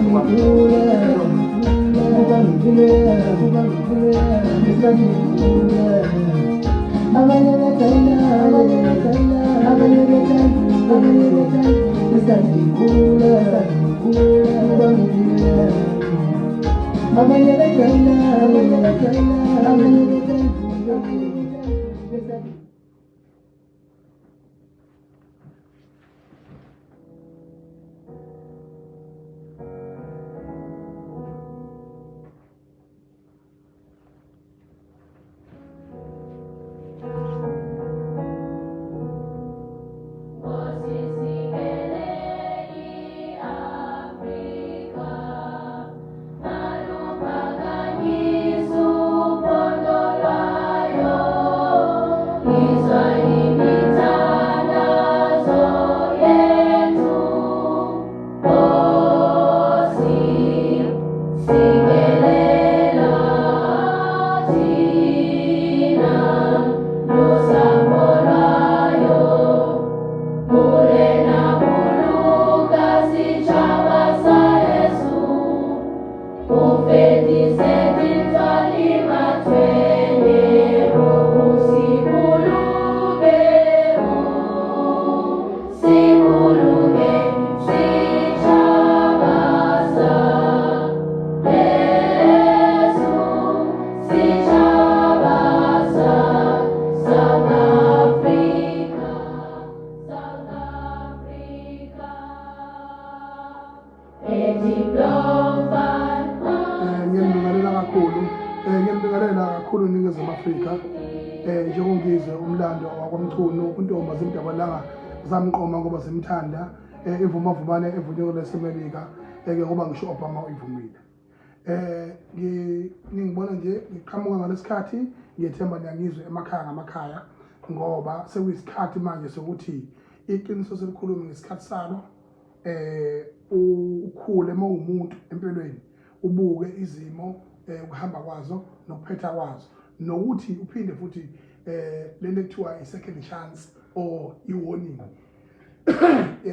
Ngigula, kuba ngigula, kuba ngigula, ngisangigula. Abanye bethanda, abanye bethanda, abanye bethanda, abanye bethanda, ngisangigula, kuba ngigula. Abanye bethanda, abanye bethanda, abanye bethanda, abanye bethanda. Ngiyambingelela kakhulu, ngiyambingelela kakhulu iNingizimu Afrika, njengongizwe umlando wakwaMchunu, untombi zimdabalanga zamqoma ngoba zimthanda, ivumavumane evunyelwe leseMelika, ke ngoba ngisho Obama uyivumile. Ngingibona nje ngiqhamuka ngalesikhathi, ngiyethemba niyangizwe emakhaya ngamakhaya, ngoba sekuyisikhathi manje sokuthi iqiniso selikhulume ngesikhathi salo. Ukhule uma uwumuntu empilweni, ubuke izimo, ukuhamba kwazo nokuphetha kwazo, nokuthi uphinde futhi lento ekuthiwa i-second chance or i-warning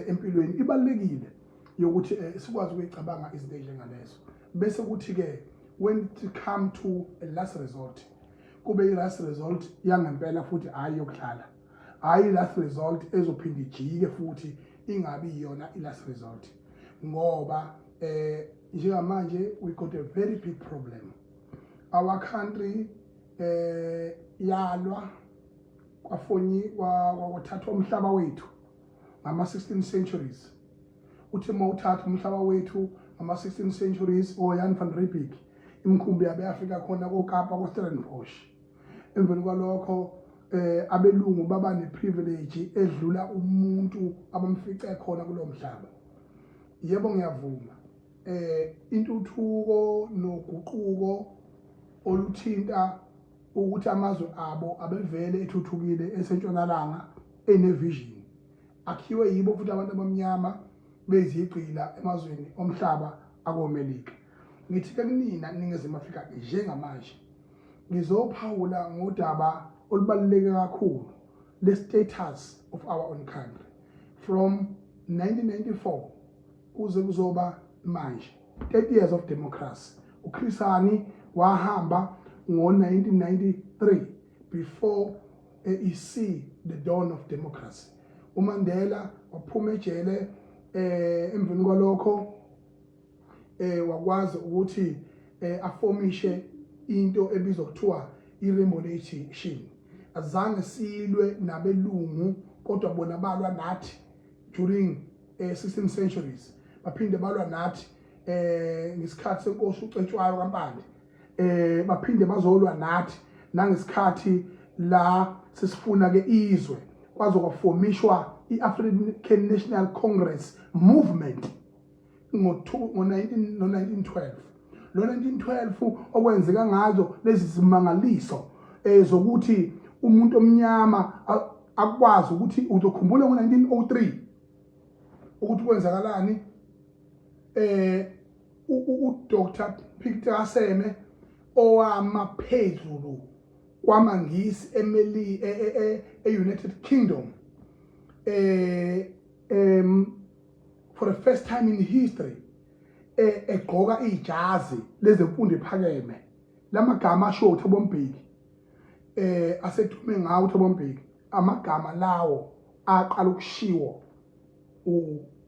empilweni ibalulekile, yokuthi sikwazi ukuyicabanga izinto ezinjengalezo, bese kuthi-ke when it come to a last resort, kube i-last resort yangempela futhi, hhayi yokudlala, hhayi i-last resort ezophinda ijike futhi ingabi yiyona i-last resort, ngoba njengamanje we got a very big problem. Our country yalwa kwafonyi kwathathwa umhlaba wethu ngama-16 centuries. Uthi uma uthatha umhlaba wethu ngama-16 centuries, oJan van Riebeeck, imikhumbi yabe yafika khona koKapa, ko-Stellenbosch. Emveni kwalokho abelungu baba neprivilege edlula umuntu abamfice khona kulowo mhlaba. Yebo, ngiyavuma, intuthuko noguquko oluthinta ukuthi amazwe abo abevele ethuthukile esentshonalanga enevision akhiwe yibo futhi abantu abamnyama bezigcila emazweni omhlaba akoMelika. Ngithi ke kunina Ningizimu Afrika, njengamanje ngizophawula ngodaba olubaluleke kakhulu le status of our own country from 1994 kuze kuzoba manje, 30 years of democracy. UChris Hani wahamba ngo-1993 before he see the dawn of democracy. UMandela waphuma ejele, emveni kwalokho wakwazi ukuthi afomishe into ebizwa kuthiwa i-Rainbow Nation. Azange silwe nabelungu, kodwa bona balwa nathi during 16 centuries, baphinde balwa nathi ngesikhathi senkosi uCetshwayo kaMpande, baphinde bazolwa nathi nangesikhathi la sesifuna ke izwe, kwaze kwafomishwa i-African National Congress movement ngo-1912. Lo 1912 okwenzeka ngazo lezi zimangaliso zokuthi umuntu omnyama akwazi ukuthi, uzokhumbula ngo-1903 ukuthi kwenzakalani, uDr Peter Seme owama phezulu kwamaNgisi emeli e-United Kingdom, for the first time in history. Egqoka ijazi lezemfundo ephakeme, lamagama asho uThabo Mbeki, asedume ngawo uThabo Mbeki, amagama lawo aqala ukushiwo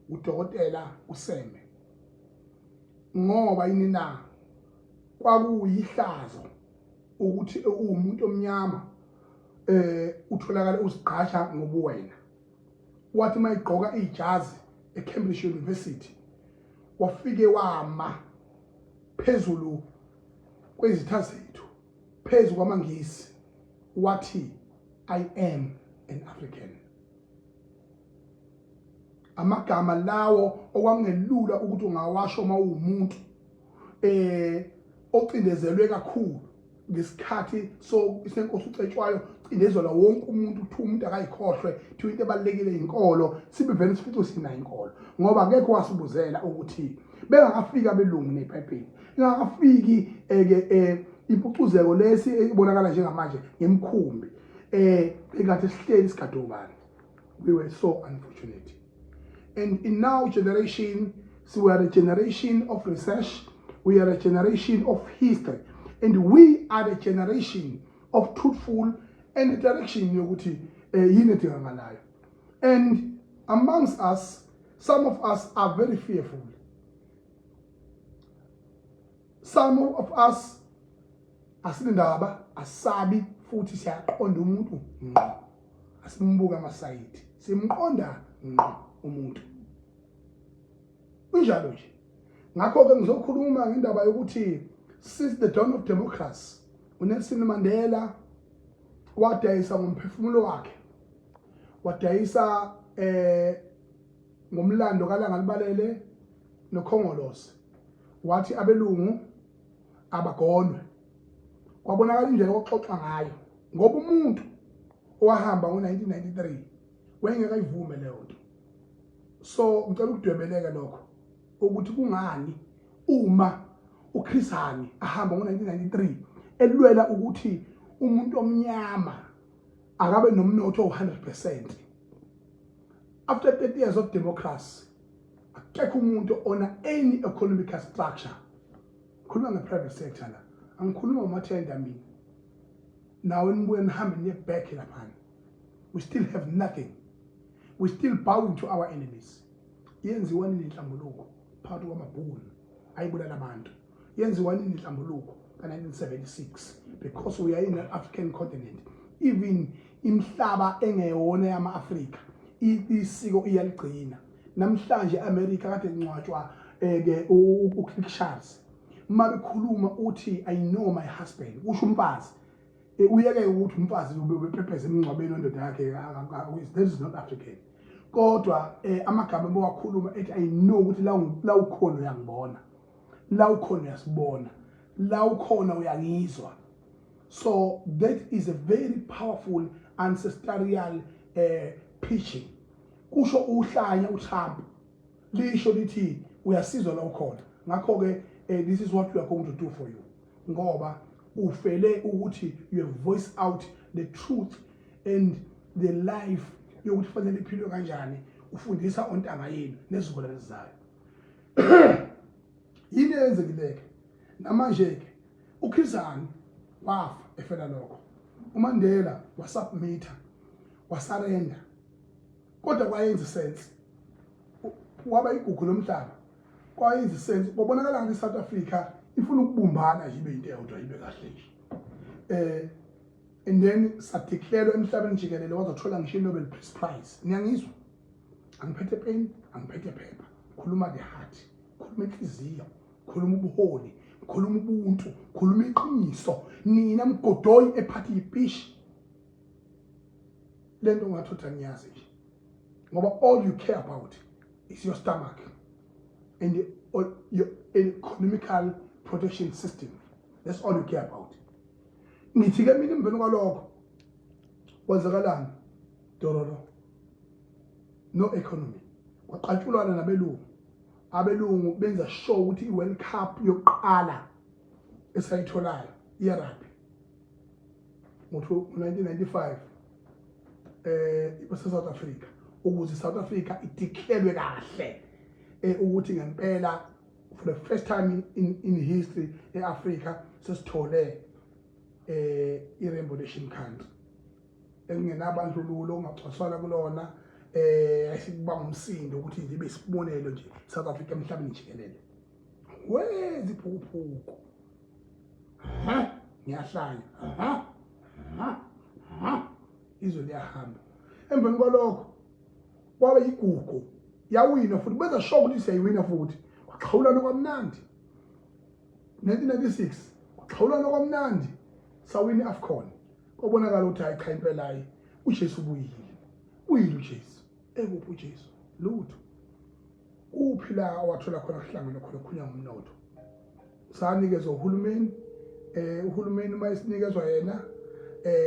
udokotela uSeme. Ngoba yini na? Kwakuyihlazo ukuthi uwumuntu omnyama utholakala uzigqasha ngobuwena. Wathi mayigqoka ijazi eCambridge University, wafike wama phezulu kwezitha zethu, phezu kwamaNgisi, wathi, "I am an African." Amagama lawo okwakungelula ukuthi ungawasho uma uwumuntu ocindezelwe kakhulu ngesikhathi so isenkosi uCetshwayo, cindezelwa wonke umuntu, kuthiwa umuntu akayikhohlwe, kuthiwa into ebalulekile inkolo. Sibe vele sifice sinayo inkolo, ngoba akekho wasibuzela ukuthi bengakafiki abelungu neBhayibheli, ingakafiki eke impucuzeko lesi ebonakala njengamanje ngemkhumbi, bekade sihleli sigade ubani. We were so unfortunate, and in now generation, so we are a generation of research, we are a generation of history, and we are the generation of truthful and direction yokuthi yini edingakalayo. And amongst us, some of us are very fearful, some of us asinendaba, asabi, futhi siyaqonda umuntu ngqo, asimbuka amasayidi, simqonda ngqo umuntu kunjalo nje. Ngakho-ke ngizokhuluma ngendaba yokuthi since the dawn of democracy, uNelson Mandela wadayisa ngomphefumulo wakhe, wadayisa ngomlando kaLangalibalele noKhongolose, wathi abelungu abagonwe. Kwabonakala indlela okuxoxa ngayo, ngoba umuntu owahamba ngo-1993 wayengeke ayivume leyo nto. So ngicela ukudwebeleka lokho ukuthi kungani uma uChris Hani ahamba ngo-1993 elwela ukuthi umuntu omnyama akabe nomnotho owu-100%, after 30 years of democracy akekho umuntu ona any economic structure. Khuluma nge-private sector la, angikhuluma ngamathenda mina nawe, nibuye nihambe niye back laphana. We still have nothing, we still bowing to our enemies. Yenziwa nini inhlambuluko phakathi kwamabhunu ayibulala abantu? Yenziwa nini inhlambuluko ka-1976? Because we are in an African continent, even imihlaba engeyona yama-Afrika, isiko iyaligcina. Namhlanje America kade ngcwatshwa ke uClick Charles, uma bekhuluma uthi, "I know my husband," kusho umfazi. Uyeke ukuthi umfazi ubephepheza emngcwabeni wendoda yakhe, that is not African. Kodwa amagama bewakhuluma ethi, "I know ukuthi la ukhona uyangibona, la ukhona uyasibona, la ukhona uyangizwa." So that is a very powerful ancestral preaching. Kusho uhlanya uTrump, lisho lithi uyasizwa la ukhona. Ngakho-ke this is what we are going to do for you, ngoba ufele ukuthi you have voiced out the truth and the life yokuthi fanele iphilwe kanjani, ufundisa ontanga yenu nezizukulwane ezizayo. Yini eyenzekileke namanje-ke? uChris Hani wafa efela lokho, uMandela wasubmitha, wasurrender, kodwa kwayenza sense, waba igugu lomhlaba. Kwayenza sense, kwabonakala ngathi iSouth Africa ifuna ukubumbana nje, ibe into eyodwa, ibe kahle nje. And then sadeclare emhlabeni jikelele, wazothola ngisho i-Nobel Peace Prize. Niyangizwa? Angiphethe pen, angiphethe phepha, khuluma the heart, khuluma inhliziyo, khuluma ubuholi, khuluma ubuntu, khuluma iqiniso. Nina mgodoyi ephathi yipishi lento, ngathi uthi angiyazi nje, ngoba all you care about is your stomach and your economical protection system. That's all you care about. Ngithi ke mina, emveni kwalokho kwenzakalani? Dororo, no economy, kwaqatshulwana nabelungu. Abelungu benza sure ukuthi i-World Cup yokuqala esayitholayo iyarugby ngo-1995 base South Africa, ukuze South Africa ideclare kahle ukuthi ngempela for for the first time in history e-Africa sesithole i-Rainbow Nation country ekungenabandlululo, ongacwaswana kulona, esikuba ngumsindo ukuthi nje ibe isibonelo nje South Africa emhlabeni jikelele. Weziphukuphuku, ha, ngiyahlanya, ha ha ha, izwe liyahamba. Emveni kwalokho kwaba yigugu, yawina futhi, benza sure ukuthi siyayiwina futhi. Kwaxhawulana kwamnandi 1996, kwaxhawulana kwamnandi, sawina i-AFCON. Kwabonakala ukuthi hayi cha, impela hayi, uJesu ubuyile, uyile uJesu. Ekuphi uJesu? Lutho. Uphi la awathola khona kuhlangana khona khunya ngumnotho? Sanikezwa uhulumeni, uhulumeni uma esinikezwa yena,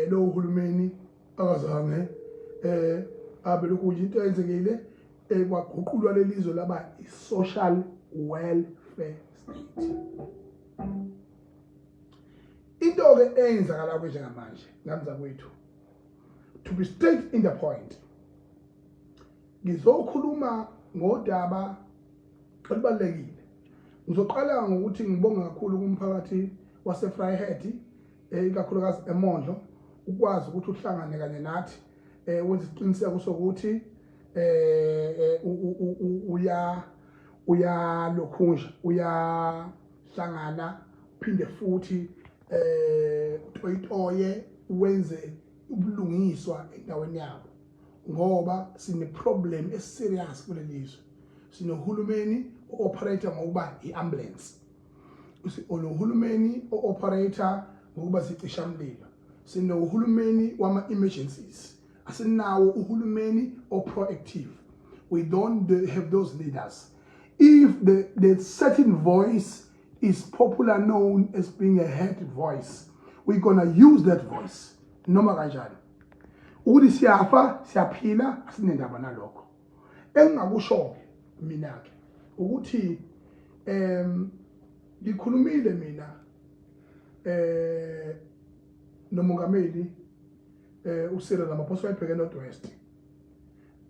lo uhulumeni akazange abe lokhu nje. Into eyenzekile, kwaguqulwa lelizwe laba i-social welfare state. Into-ke eyenzakala njengamanje, ngamzakwethu, to be straight in the point, ngizokhuluma ngodaba olubalulekile. Ngizoqala ngokuthi ngibonge kakhulu kumphakathi wase-Vryheid, ikakhulukazi eMondlo, ukwazi ukuthi uhlangane kanye nathi, wenze isiqiniseko sokuthi uya uyalokhunja uyahlangana, uphinde futhi utoyitoye, wenze ubulungiswa endaweni yabo, ngoba sine problem eserious kulelizwe. Sinohulumeni o-operate ngokuba i-ambulance, unohulumeni o-operate ngokuba sicishamlilo, sinohulumeni wama-emergencies, asinawo uhulumeni o-proactive. We don't have those leaders. If the certain voice is popular, known as being a head voice, we're gonna use that voice noma kanjani. Ukuthi siyafa, siyaphila, asinendaba nalokho. Engingakusho-ke mina-ke ukuthi ngikhulumile mina nomongameli uCyril Ramaphosa, wayebheke North West,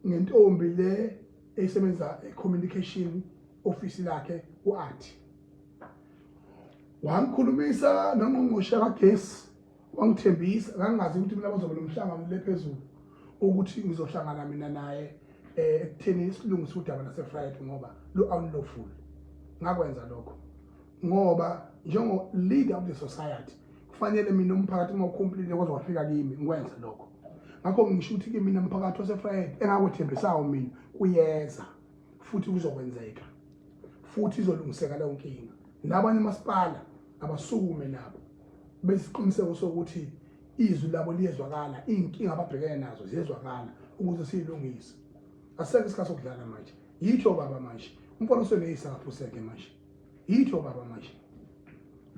ngentombi le esebenza e-communication office lakhe uAthi. Wangikhulumisa nongqongqoshe kagesi, wangithembisa. Ngangingazi ukuthi mina bazoba nomhlangano le phezulu, ukuthi ngizohlangana mina naye ekutheni silungise udaba lase-Vryheid, ngoba lo unlawful. Ngakwenza lokho ngoba njengo leader of the society kufanele mina umphakathi uma ucomplain kwaze wafika kimi ngikwenze lokho. Ngakho ngisho ukuthi ke mina, mphakathi wase-Vryheid, engakwethembisayo mina kuyeza futhi kuzokwenzeka futhi izolungiseka leyo nkinga. Nabanye masipala abasukume nabo besiqiniseko sokuthi izwi labo liyezwakala, iy'nkinga ababhekene nazo ziyezwakala, ukuze siyilungise. Asekho isikhathi sokudlala manje. Yitho baba manje, umfana oseneyisa akaphuseke manje. Yitho baba manje,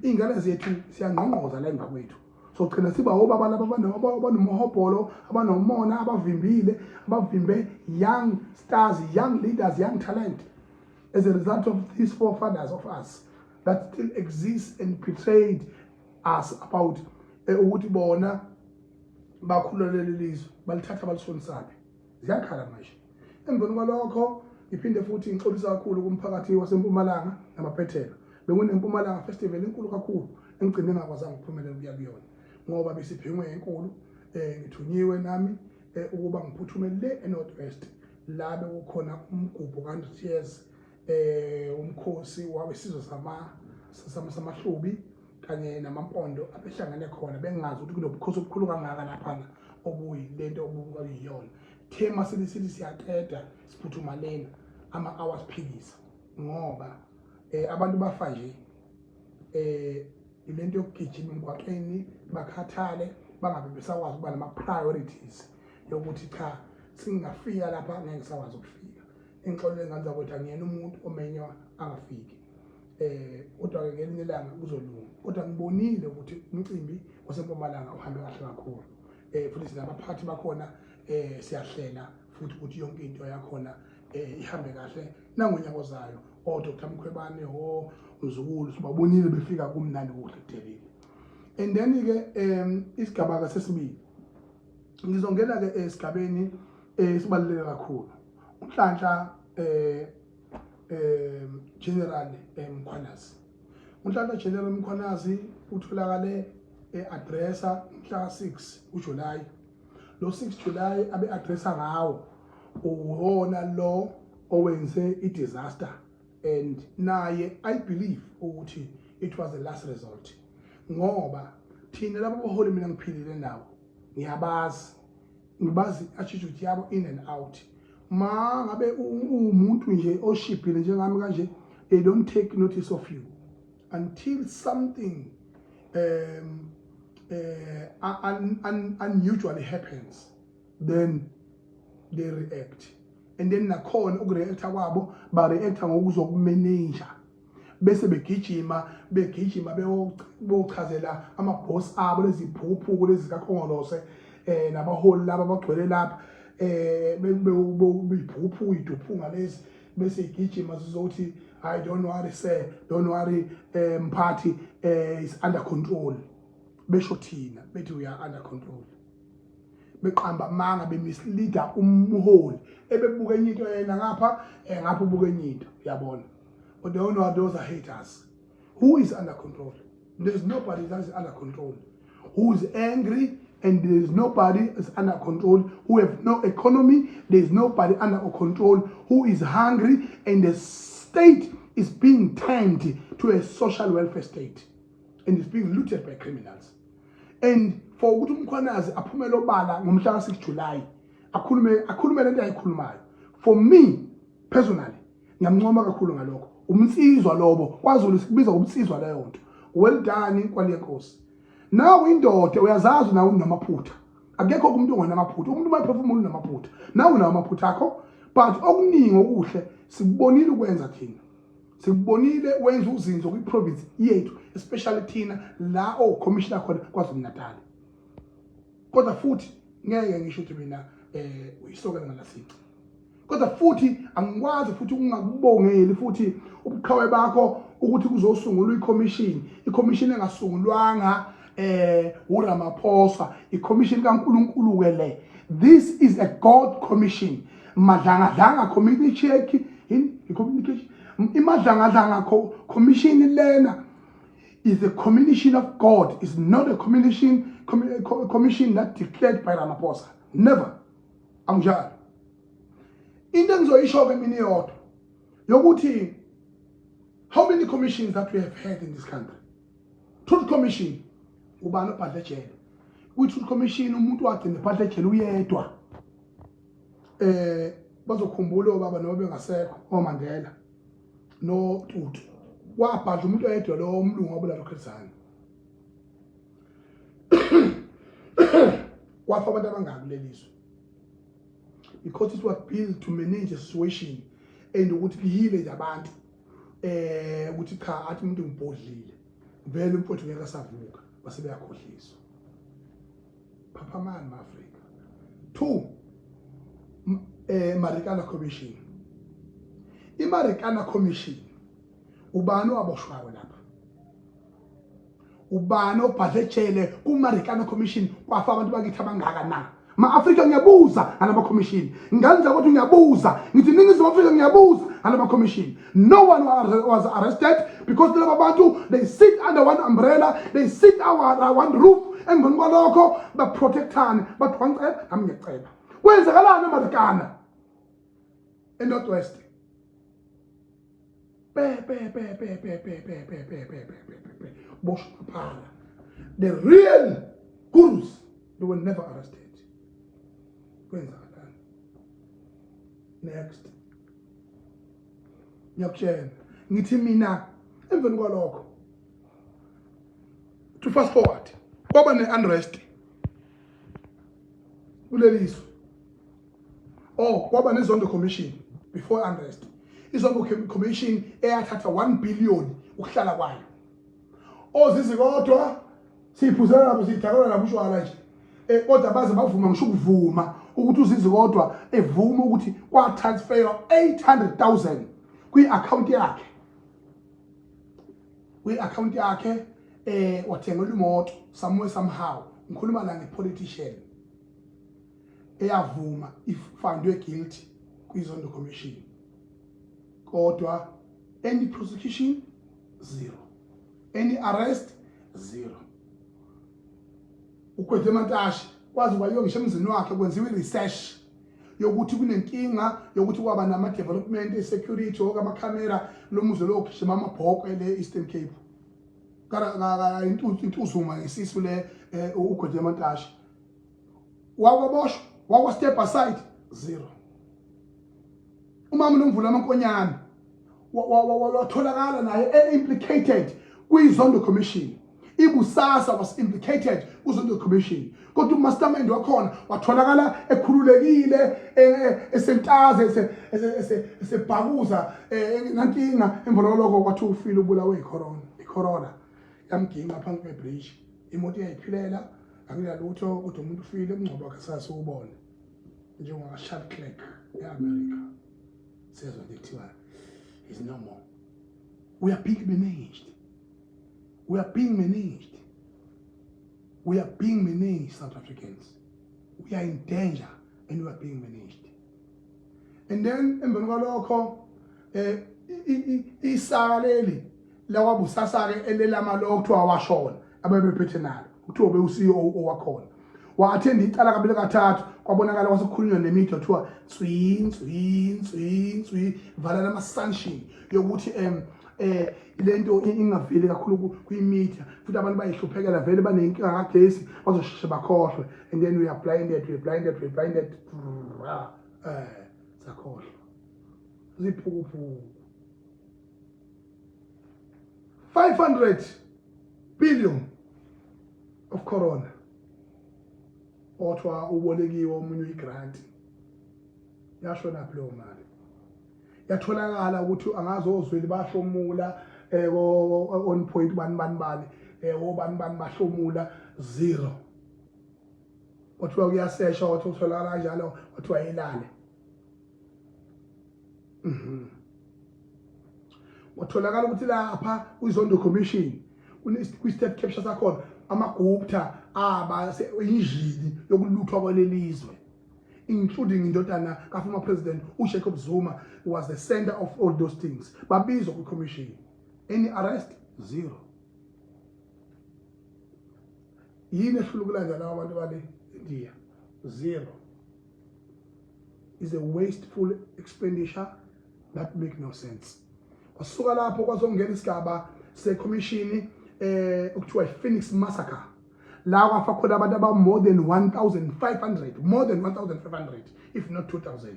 iy'ngane zethu siyangqongqoza la emva kwethu, sogcina siba obaba laba abanomhobholo, abanomona, abavimbile, abavimbe young stars, young leaders, young talent, as a result of these forefathers of us that still exist and betrayed us about ukuthi bona bakhululele lizwe, balithatha balishonisaphi. Ziyakhala manje. Emveni kwalokho ngiphinde futhi ngixolisa kakhulu kumphakathi waseMpumalanga namaphethelo. Bekunempumalanga Festival enkulu kakhulu engigcine ngakwazanga ukuphumelela ukuya kuyona ngoba besiphengwe enkulu. Ngithunyiwe nami ukuba ngiphuthume le eNorth West, la bekukhona umgubho ka-100 years umkhosi wawesizwe sama samaHlubi kanye namaMpondo abehlangene khona. Bengazi ukuthi kunobukhosi obukhulu kangaka laphana obuyilento obuyiyona. Thema sithi sithi siyaqeda, siphuthuma lena, ama-hours phikisa, ngoba abantu bafa nje ilento yokugijima emgwaqeni, bakhathale, bangabe besakwazi ukuba nama-priorities yokuthi cha, singafika lapha, ngeke ngisakwazi ukufika. Engixolele ngane zakwethu, angiyena umuntu omenywa angafiki, kodwa ke ngelinye ilanga kuzolunga. Kodwa ngibonile ukuthi umcimbi wasempumalanga uhambe kahle kakhulu, futhi sinabaphathi bakhona, siyahlela futhi ukuthi yonke into yakhona ihambe kahle nangonyaka ozayo. O Dr Mkhwebane, o Mzukulu, sibabonile befika, kumnandi, kuhle, kudelile. And then ke isigaba ke sesibili, ngizongena ke esigabeni esibaluleke kakhulu. Unhlanhla General Mkhwanazi. UNhlanhla General Mkhwanazi utholakale e-addressa mhla 6 uJuly. Lo 6 July abe addressa ngawo uwona lo owenze i-disaster, and naye I believe ukuthi it was the last resort, ngoba thina laba baholi mina ngiphilile nawo, ngiyabazi, ngibazi attitude yabo in and out. Ma ngabe uwumuntu nje oshibhile njengami kanje, they don't take notice of you until something unusually happens, then they react. And then nakhona ukureacta kwabo, bareacta ngokuzokumanage, bese begijima begijima beyochazela ama-boss abo, lezi phuphu lezi kaKhongolose nabaholi laba abagcwele lapha, beyiphuphu iduphunga lezi, bese igijima zizothi, "Hayi, don't worry sir, don't worry, mphathi, is under control." Besho thina bethi we are under control, beqamba amanga, bemisleada umholi ebebuka enye into, yena ngapha ngapha ubuka enye into, uyabona. But they don't know, those are haters. Who is under control? There's nobody that is under control who is angry, and there is nobody is under control who have no economy. There is nobody under control who is hungry, and the state is being turned to a social welfare state and is being looted by criminals. And for ukuthi uMkhwanazi aphumele obala ngomhla ka-6 July, akhulume akhulume lento ayikhulumayo, for me personally ngiyamncoma kakhulu ngalokho. Umnsizwa lobo kwaZulu sikubiza ngomnsizwa leyo nto. Well done kwale nkosi. Nawe indoda uyazazi, nawe unamaphutha. Akekho umuntu ongenamaphutha. Umuntu uma ephefumula unamaphutha, nawe unawo amaphutha akho, but okuningi okuhle sikubonile ukwenza. Thina sikubonile wenza uzinzo kwi-province yethu, especially thina la o-commissioner khona KwaZulu Natal. Kodwa futhi ngeke ngisho ukuthi mina uyisoka ngalasici, kodwa futhi angikwazi futhi ukungakubongeli futhi ubuqhawe bakho ukuthi kuzosungulwa i-commission, i-commission engasungulwanga uRamaphosa, i-commission kaNkuluNkulu ke le. This is a God commission. Madlangadlanga community check in communication, iMadlangadlanga commission lena is a commission of God, is not a commission that declared by Ramaphosa, never. Anginjalo. Into engizoyisho ke mina iyodwa yokuthi how many commissions that we have had in this country? Truth Commission, ubani obhadle ejele kwi-Truth Commission? Umuntu wagcina ebhadle ejele uyedwa. Bazokhumbula obaba noma bengasekho, oMandela no Tutu, wabhadla umuntu oyedwa, lo umlungu wabulala uChris Hani. Kwafa abantu abangaki kulelizwe because it was built to manage a situation and ukuthi kuhile nje abantu, ukuthi cha, athi umuntu ngibhodlile vele, umfowethu ngeke asavuka, base beyakhohliswa. Phaphamani ma-Afrika. Two, Marikana Commission. IMarikana Commission, ubani owaboshwayo lapha? Ubani obhadle ejele kuMarikana Commission? Kwafa abantu bakithi abangaka na? Ma-Afrika, ngiyabuza ngalama commission. Nganza ukuthi ngiyabuza, ngithi Ningizimu Afrika, ngiyabuza ngalama commission. No one was arrested because laba bantu, they sit under one umbrella, they sit under one roof. Emveni kwalokho baprotectane, bathi wangiceba nami ngiyaceba. Kwenzakalani eMarikana, eNorth West? Pe pe pe pe pe pe pe pe pe pe pe pe pe pe, boshwa maphala. The real gurus, they were never arrested. Kwenzakalani next? Ngiyakutshela, ngithi mina emveni kwalokho, to fast forward, kwaba ne-unrest kulelizwe. Oh, kwaba neZondo Commission before unrest. IZondo Commission eyathatha 1 billion ukuhlala kwayo. Ozizi kodwa siyiphuzela lapho, siyidakela lapho utshwala nje, kodwa baze bavuma, ngisho ukuvuma ukuthi uZizi kodwa evuma ukuthi kwa transfer 800,000 kwi-account yakhe, kwi-account yakhe, wathengela imoto somewhere somehow. Ngikhuluma la nge-politician eyavuma, ifandwe guilty kwiZondo Commission. Kodwa any prosecution, zero. Any arrest, zero. Ugwede Mantashe kwaze kwayiwa ngisho emzini wakhe, kwenziwa i-research yokuthi kunenkinga yokuthi kwaba nama-development e-security woke amakhamera lo muzi lo gijima amabhokwe le Eastern Cape intuzuma isisu le eh, uGwede Mantashe wakwaboshwa, wakwa step aside, zero. Umama Nomvula Amankonyane watholakala naye e-implicated kwi-Zondo Commission. Ibusasa was implicated kuZondo Commission, kodwa umastermind wakhona watholakala ekhululekile e, e, esentaze esebhakuza engenankinga. Emva kwalokho kwathiwa ufile, ubulawe icorona, icorona yamginqa phansi kwebridge, imoto iyayiphilela, akunalutho, kodwa umuntu ufile, umngcwabo wakhe sasiwubone njengoka-Charles Clerk e-America. Sezwa nje kuthiwa is no more. We are being managed, we are being managed, we are being managed. South Africans, we are in danger and we are being managed. And then emveni kwalokho isaka leli lakwabusasa-ke elelama lo kuthiwa washona abebephethe nalo, kuthiwa ube-CEO owakhona, wa-attenda icala kabili kathathu, kwabonakala kwasekukhulunywa nemedia, kuthiwa nswi nswi nswi nswi, vala nama-sanction yokuthi lento ingaveli kakhulu kwi-media, futhi abantu bayihluphekela vele, banenkinga kagesi, bazosheshe bakhohlwe. And then we are blinded, we are blinded, we are blinded, sakhohlwa ziphukuphuku. 500 billion of corona othiwa ubolekiwe omunye uyigrant, yashona phi leyo mali? Yatholakala ukuthi angazi ozweli bahlomula on point bani bani bani, obani bani bahlomula, zero. Kwathiwa kuyasesha, wathi utholakala kanjalo, kwathiwa ilale. Kwatholakala ukuthi lapha kwiZondo Commission, kwi-state capture sakhona, amaGupta aba injini yokuluthwa kwalelizwe, including indodana ka-former president uJacob Zuma was the center of all those things. Babizwa kwi-commission, any arrest? Zero. Yini ehlula ukulanda laba bantu bale India? Zero. Is a wasteful expenditure that make no sense. Kwasuka lapho kwazongena isigaba secommission okuthiwa i-Phoenix Massacre, la kwafa khona abantu aba more than 1500, more than 1500 if not 2000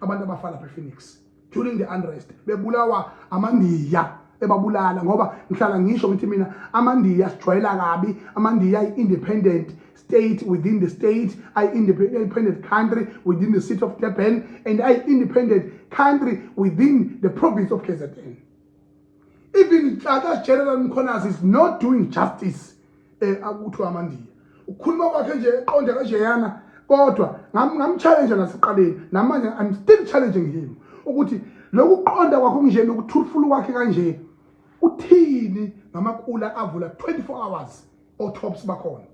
abantu abafa lapha ePhoenix during the unrest, bebulawa amaNdiya ebabulala. Ngoba ngihlala ngisho ngithi mina amaNdiya sijwayela kabi. AmaNdiya ayi-independent state within the state, ayi-independent country within the city of Durban, and ayi-independent country within the province of KZN. Even Tata General Mkhwanazi is not doing justice akuthiwa amaNdiya. Ukukhuluma kwakhe nje eqonde kanjeyana, kodwa ngamchallenge nasekuqaleni, namanje I'm still challenging him ukuthi lokhu kuqonda kwakho nje nokuthulufula kwakhe kanje, uthini ngamakula avula 24 hours, o-Tops bakhona,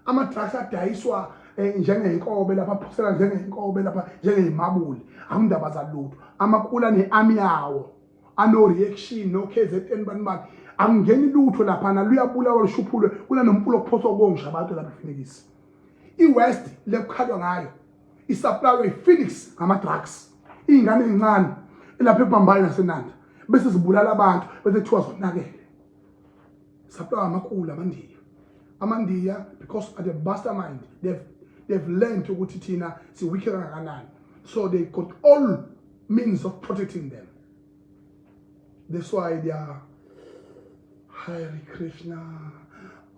ama-drugs adayiswa njengeyinkobe lapha, aphosela njengeyinkobe lapha, njengeyimabuli, akundaba zalutho. Amakula ne-army yawo ano-reaction no-KZN bani bani, akungeni lutho laphana, luyabulawa, lushuphulwe, kunanomfulo okuphoswa kongisha abantu lapha ePhoenix. I-West lekukhalwa ngayo isupplywe i-Phoenix ngama-drugs, iy'ngane ey'ncane lapha eBhambayi naseNanda, bese zibulala abantu, bese kuthiwa zonakele. Supply amakulu amaNdiya, amaNdiya because at the mastermind they've learned ukuthi thina si-weak kangakanani, so they got all means of protecting them. That's why they are Hare Krishna,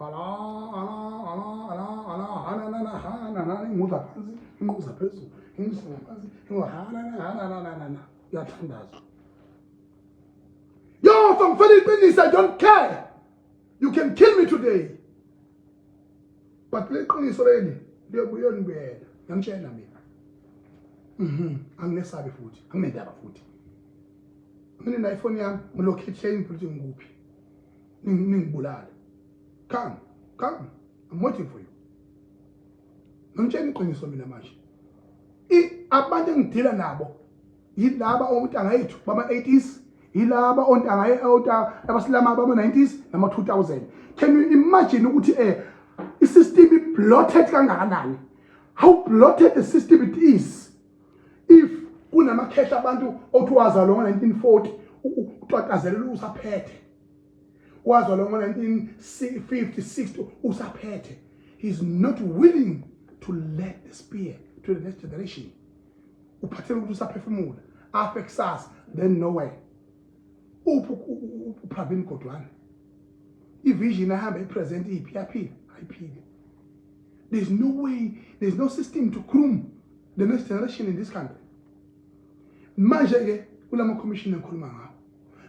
Allah Allah Allah Allah Allah, hanana hanana, inguza phansi, inguza phezulu, inguza phansi, inguza hanana hanana hanana, uyathandaza. Yo, ngifela iqiniso. I don't care, you can kill me today, but le qiniso leli liyonibuyela, ngiyamtshela mina. Anginesabi futhi anginendaba futhi. Mina na iphone yami ngilocate ukuthi ngikuphi, ningibulale. Come, come, I'm waiting for you. Ngimtshela iqiniso mina manje. Abantu engidila nabo. Yilaba ontanga yethu bama-80s, yilaba ontanga abasilama bama-90s nama-2000. Can you imagine ukuthi i-system i-bloated kangakanani? How bloated the system it is if kunamakhehla abantu othi wazalwa ngo-1940 utwatazelela usaphethe, wazalwa ngo-1950 60 usaphethe. He's not willing to let the spear to the next generation. Uphathele ukuthi usaphefumula afe kusasa, then nowhere. Uphi uPravin Gordhan? I-vision ahamba i-present iphi? Yaphila ayiphile. There's no way, there's no system to groom the next generation in this country. Manje ke kulama commission engikhuluma ngawo,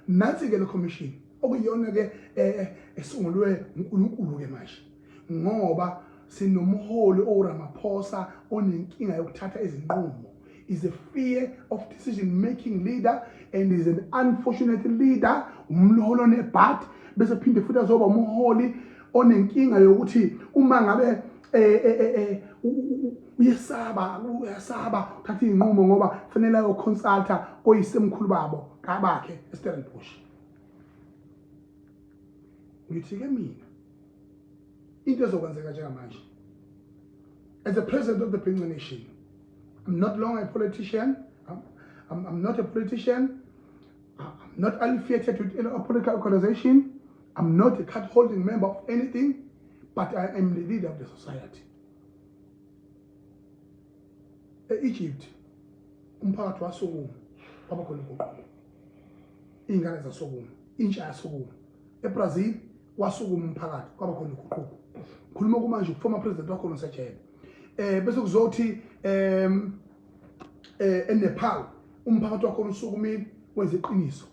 nansi ke le commission okuyiyona ke esungulwe uNkulunkulu ke manje, ngoba sinomholi oRamaphosa onenkinga yokuthatha izinqumo. Is a fear of decision making leader and is an unfortunate leader, umholi onebhadi, bese phinde futhi azoba umholi onenkinga yokuthi uma ngabe uyesaba, uyasaba uthatha izinqumo ngoba kufanele ayoconsulta koyisemkhulu babo kabakhe eStellenbosch. Ngithi ke mina into ezokwenzeka njengamanje, as a president of the Bhinca Nation, I'm not longer a politician. I'm not a politician. I'm not affiliated with any political organization. I'm not a card holding member of anything, but I am the leader of the society. E-Egypt umphakathi wasukuma, kwaba khona inguquko, iy'ngane zasukuma, intsha yasukuma. EBrazil wasukuma umphakathi, kwaba khona inguquko. Khuluma kumanje former president wakhona usejele. Bese kuzothi eNepal umphakathi wakhona usukumile, wenza iqiniso,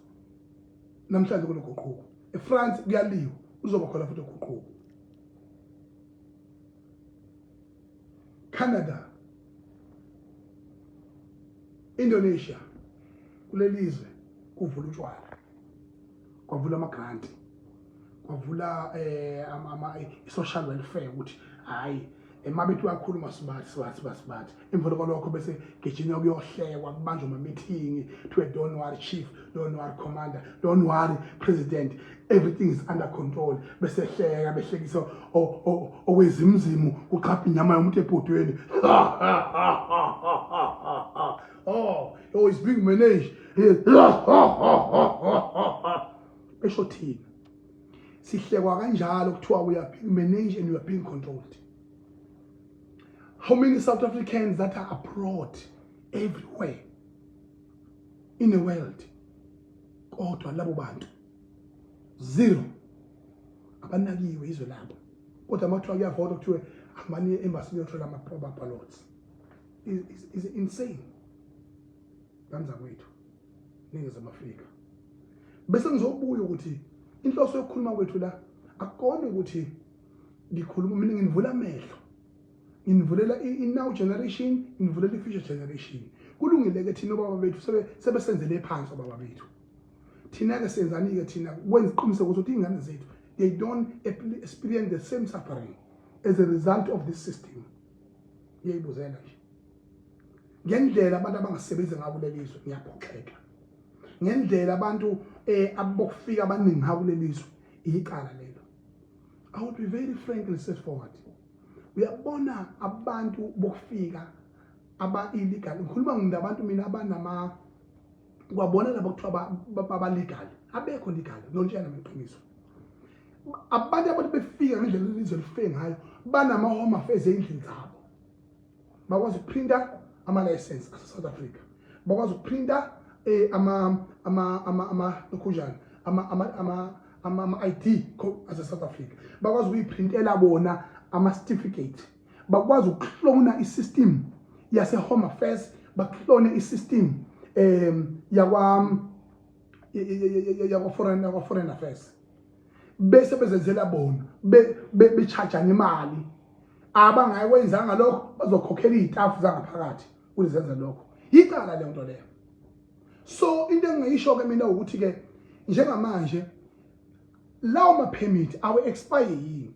namhlanje kunoguquko. EFrance kuyaliwa, uzoba khona futhi uguquko. Canada, Indonesia, kulelizwe kuvula utshwala, kwavula ama-grant, kwavula ama social welfare, ukuthi hayi emabethi bakhuluma sibathi sibathi sibathi. Emva kwalokho bese gijinywa kuyohlekwa, kubanjwa ama-meeting, kuthiwe don't worry chief, don't worry commander, don't worry president, everything is under control. Bese hleka, behlekisa okwezimzimu, kuqhapha inyama yomuntu ebhodweni. Oh, it's being managed. Besho thina sihlekwa kanjalo, kuthiwa we are being managed and we are being controlled. How many South Africans that are abroad everywhere in the world, kodwa labo bantu zero, abanakiwe izwe labo. Kodwa uma kuthiwa kuyavota, kuthiwe hambani embassy niyothola ama-ballots. Is insane kanzakwethu Ningizimu Afrika. Bese ngizobuya ukuthi inhloso yokukhuluma kwethu la akukona ukuthi ngikhuluma mina, nginivula amehlo, nginivulela i-now generation, nginivulela i-future generation. Kulungile-ke, thina obaba bethu sebesenzele phansi obaba bethu. Thina-ke senzani-ke thina kwenza iqiniseko ukuthi iy'ngane zethu they don't experience the same suffering as a result of this system? Ngiyayibuzela nje ngendlela abantu abangasebenzi ngayo kuleli zwe. Ngiyaphoxeka ngendlela abantu abokufika abaningi ngayo kuleli zwe. Icala lelo. I would be very frank and straightforward. Uyabona abantu bokufika aba illegal, ngikhuluma ngindabantu mina abanama kwabona labo kuthiwa baba legal, abekho legal. Ngiyonitshela ngeqiniso, abantu abantu befika ngendlela ilizwe lifike ngayo, banama home affairs ey'ndlini zabo, bakwazi ukuprinta ama-license ase-South Africa, bakwazi ukuprinta ama lokhunjani ama-ID ase-South Africa, bakwazi ukuyiprintela bona ama-certificate, bakwazi ukuklona i-system yase-Home Affairs, baklone i-system yakwa foreign affairs, bese bezenzela bona, bechajana imali. Abangakwenzanga lokho bazokhokhela iy'tafu zangaphakathi ukuthi zenze lokho. Yicala leyo nto leyo. So into engingayisho-ke mina ukuthi-ke njengamanje lawo ma-permit awe-expire yini,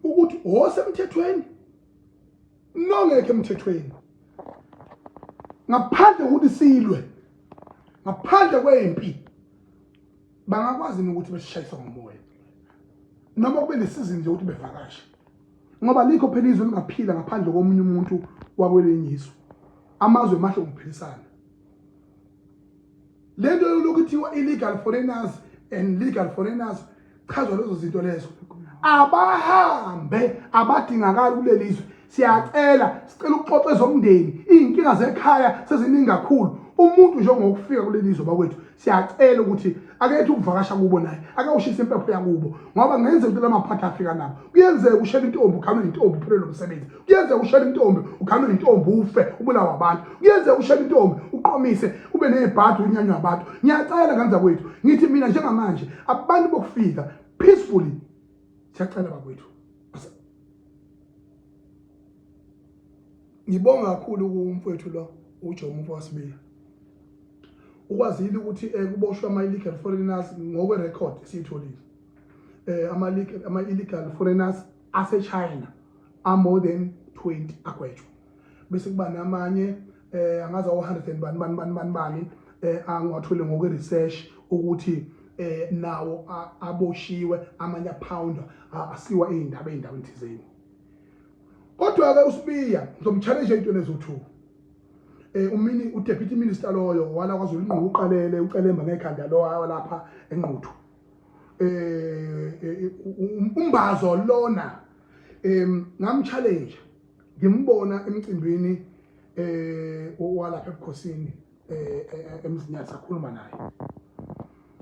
ukuthi osemthethweni nongekho emthethweni. Ngaphandle kokuthi silwe, ngaphandle kwempi, bangakwazi ukuthi besishayise ngomoya noma kube nesizini nje ukuthi bevakashe, ngoba likho phela izwe lingaphila ngaphandle komunye umuntu wakwelinye izwe. Amazwe mahle ngokuphilisana. Le nto yolokhu ithiwa illegal foreigners and legal foreigners, chazwa lezo zinto lezo. Abahambe, abadingakali kuleli zwe. Siyacela, sicela ukuxoxa ezomndeni, iy'nkinga zekhaya seziningi kakhulu. Umuntu njengokufika kuleli zwe bakwethu, siyacela ukuthi akethe ukuvakasha kubo naye, akawushisa impepho yakubo, ngoba kungenzeka ukuthi lamaphathi afika nabo. Kuyenzeka ushela intombi ukhanwe intombi uphelelwe umsebenzi, kuyenzeka ushela intombi ukhanwe intombi ufe ubulawa abantu, kuyenzeka ushela intombi uqomise ube nezibhadi unyanywa abantu. Ngiyacela nganza kwethu, ngithi mina njengamanje abantu bokufika peacefully, siyacela bakwethu. Ngibonga kakhulu kumfowethu lo uJomo Mfowasibiya, ukwazile ukuthi kuboshwe ama-illegal foreigners ngokwe-record esiyitholile. Ama-illegal foreigners ase-China are more than 20 agwetshwa, bese kuba namanye angazi awu-100 and bani bani bani bani bani angiwathole ngokwe-research ukuthi nawo aboshiwe, amanye apound asiwa ey'ndaba ey'ndaweni thizeni. Kodwa-ke uSibiya ngizomchallenge ey'ntweni eziwu-2. Umini uDeputy Minister loyo wala kwaZulu inqobo uqalele ucelemba ngekhanda lo lapha eNquthu, umbazo lona ngamchallenge ngimbona emcimbini walapha ebukhosini eMzinyathi, sakhuluma naye.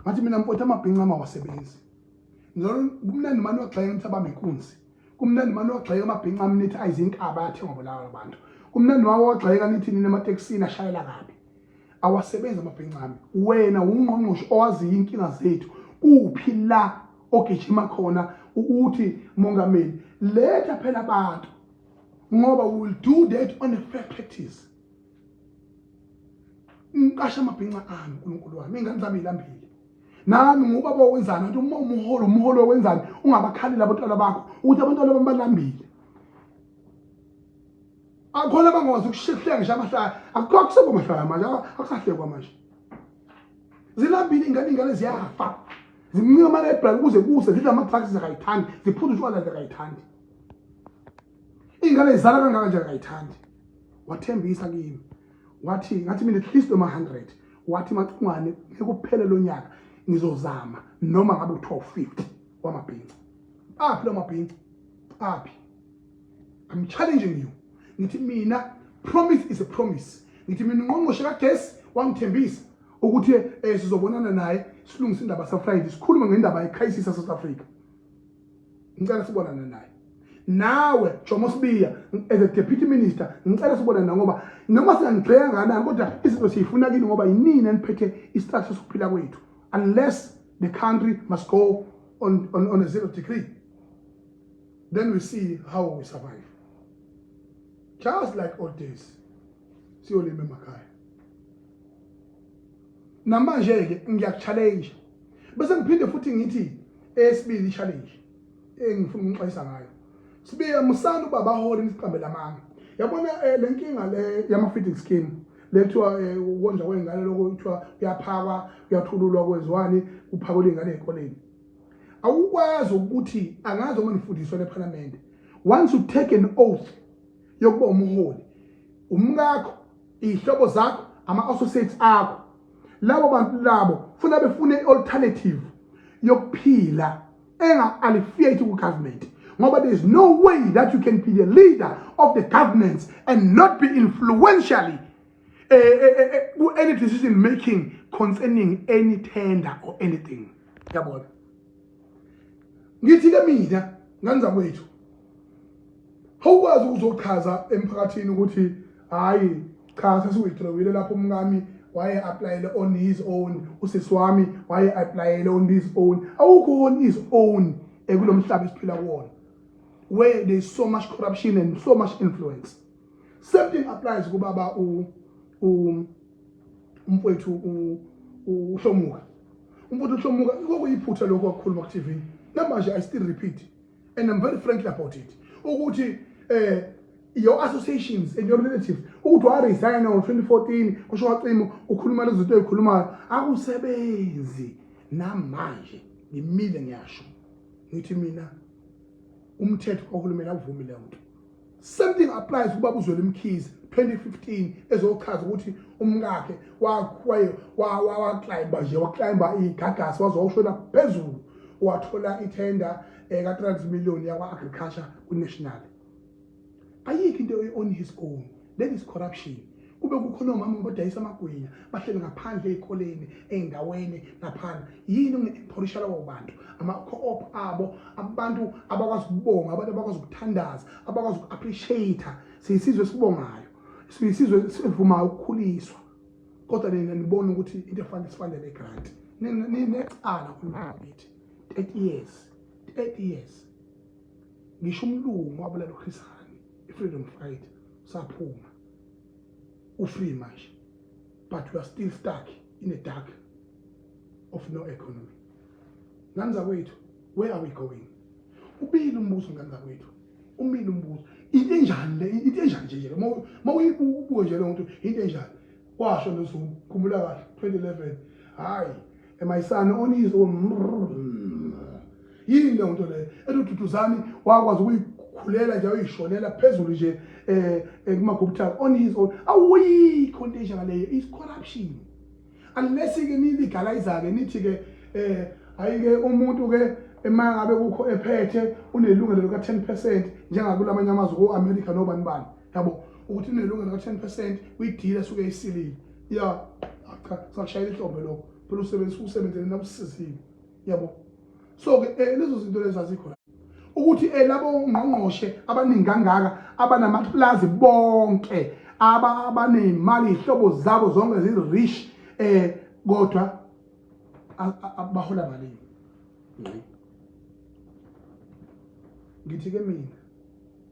Ngathi mina, mfowethu, amabhinca amawasebenzi. Ngizolo kumnandi mani wagxeka nithi abambe inkunzi, kumnandi mani wagxeka amabhinca ami nithi ayizinkaba ayathengwa bolawa abantu, kumnandi wawo wagxeka nithi nina ematekisini ashayela kabi. Awasebenzi amabhinca ami. Wena wungqongqoshe owaziyo inkinga zethu, kuphi la ogijima khona uthi mongameli letha phela abantu, ngoba we will do that on a fair practice. Ngiqasha amabhinca ami, uNkulunkulu wami, ingane zami ilambile. Nami ngubaba wenzani athi uma umholo wenzani ungabakhaleli abantwana bakho ukuthi abantwana bami balambile. Akhona abangakwazi ukuhleka ngisho amahlaya, akukho akusebo mahlaya manje, akusahlekwa manje. Zilambile ingane, ingane ziyafa, zincika ama-library kuze kuse, zidla ama-drugs zakayithandi, ziphuza utshwala zakayithandi, iy'ngane zizala kangaka nje akayithandi. Wathembisa kimi, wathi, ngathi mina at least noma 100. Wathi, Macingwane, ngeke kuphele lo nyaka, ngizozama noma ngabe kuthiwa u-50 wamabhinca. Aphi lo mabhinca? Aphi? I'm challenging you. Ngithi mina, promise is a promise. Ngithi mina ungqongqoshe kagesi wangithembisa ukuthi sizobonana naye silungise indaba sa-Friday, sikhulume ngendaba ye-crisis ya-South Africa. Ngicela sibonane naye. Nawe Jomo Sibiya, as a deputy minister, ngicela sibonane nawe, ngoba noma singangigxeka kangakanani kodwa izinto siyifuna kini, ngoba yinini eniphethe i-structure sokuphila kwethu, unless the country must go on a zero degree, then we see how we survive, just like old days, siyolima emakhaya. Namanje-ke ngiyakuchallenge, bese ngiphinde futhi ngithi eyesibili i-challenge engifuna ukunixwayisa ngayo, Sibiya, musani ukuba abaholi nisiqambele amanga. Yabona le nkinga le yama-feeding scheme le kuthiwa ukondla kwey'ngane, lokho kuthiwa kuyaphakwa, kuyathululwa, kwenziwani, kuphakelwa iy'ngane ey'koleni. Awukwazi ukuthi, angazi uma nifundiswa lephalamende, once you take an oath yokuba umholi, umkakho, iy'hlobo zakho, ama-associates akho, labo bantu labo funa befune i-alternative yokuphila enga-alleviate ku-government, ngoba there is no way that you can be the leader of the government and not be influentially any decision making concerning any tender or anything. Yabona, ngithi ke mina nganza kwethu, awukwazi ukuzochaza emphakathini ukuthi hayi cha, sesiwithdrawile lapho, umkami waye applyele on his own, usisi wami waye applyele on his own. Awukho on his own ekulo mhlaba esiphila kuwona where there is so much corruption and so much influence. Same thing applies kubaba umfowethu uHlomuka. Umfowethu uHlomuka, kwakuyiphutha lokho wakukhuluma ku TV. Namanje I still repeat and I'm very frankly about it ukuthi your associations and your relatives. Ukuthi waresign ngo-2014 kusho wacima ukhuluma lezi zinto ezikhulumayo akusebenzi. Namanje ngimile ngiyasho ngithi mina umthetho kahulumeni awuvumi leyo nto. Same thing applies kubaba uZweli Mkhize 2015 ezochaza ukuthi umkakhe waclimba nje waclimba igagasi waze wawushona phezulu wathola ithenda ka-300 million yakwa-agriculture kwi-national. Ayikho into on his own, that is corruption. Kube kukhona omama abadayisa amagwinya bahleli ngaphandle ey'koleni ey'ndaweni ngaphandle. Yini unge-emporisha labo bantu, ama-co-op abo, abantu abakwazi ukubonga, abantu abakwazi ukuthandaza, abakwazi uku-appreciate. Siyisizwe esibongayo, siyisizwe esivumayo ukukhuliswa, kodwa nina nibona ukuthi into efanele sifanele grant. Ninecala khuluma kithi 30 years, 30 years. Ngisho umlungu wabulala uChris Hani, i-freedom fighter, usaphuma ufree manje, but we are still stuck in a dark of no economy. Ngane zakwethu, where are we going? Ubili umbuzo ngane zakwethu, umile umbuzo. Into enjani le? Into enjani nje nje uma uyibuke nje lo muntu, into enjani? Washo noZuma, khumbula kahle 2011, hayi my son on his own. Yini leyo nto leyo? Eduduzani wakwazi ukuyikhulela nje uyishonela phezulu nje kuma-Gupta on his own. Awuyikho into enjengaleyo, is corruption. Unless ke ni-legalize ke nithi ke hayi ke umuntu ke ema ngabe kukho ephethe unelungelo lika 10% njengakulamanye amazwe ko-America nobani bani, yabo, ukuthi unelungelo ka 10% kwi-deal esuke isilile. Ya cha, sakushayela ihlombe lokho phela, usebenzisa usebenzele nakusizile, yabo. So ke lezo zinto lezo azikho ukuthi labo ngqongqoshe abaningi kangaka abanamaplazi bonke abanezimali ihlobo zabo zonke zi-rich, kodwa bahola malini? Ngithi ke mina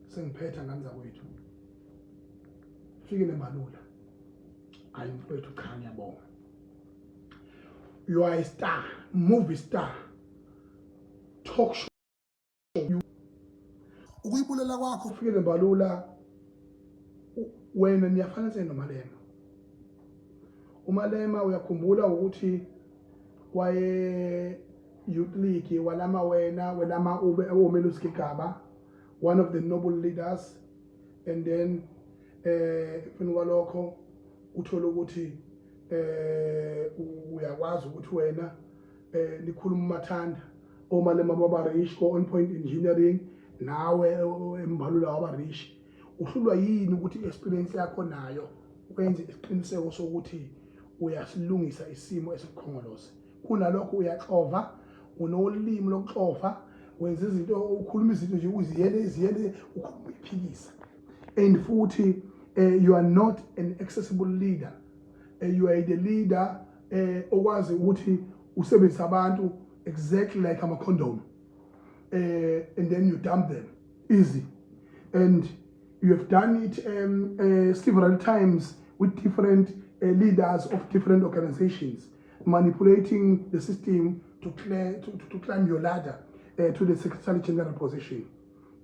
sengiphetha ngane zakwethu, fike nemalula. Hayi mfowethu, cha, ngiyabonga. You are a star, movie star, talk show. Ukuyibulela kwakho ufike nembalula, wena niyafana noMalema. UMalema uyakhumbula ukuthi waye youth league walama wena welama ube uMelusi Gigaba, one of the noble leaders, and then emveni kwalokho uthola ukuthi uyakwazi ukuthi wena likhuluma umathanda oMalema baba rich ko On Point Engineering, nawe embalula waba rich. Uhlulwa yini ukuthi experience yakho nayo wenze isiqiniseko sokuthi uyasilungisa isimo esikukhongolose? Kunalokho uyaxova, unolimi lokuxova, wenza izinto, ukhuluma izinto nje uziyele iziyele, ukhuluma uyiphikisa, and futhi you are not an accessible leader. You are the leader okwazi ukuthi usebenzise abantu exactly like ama condom, and then you dump them easy, and you have done it several times with different leaders of different organizations, manipulating the system to climb your ladder to the secretary general position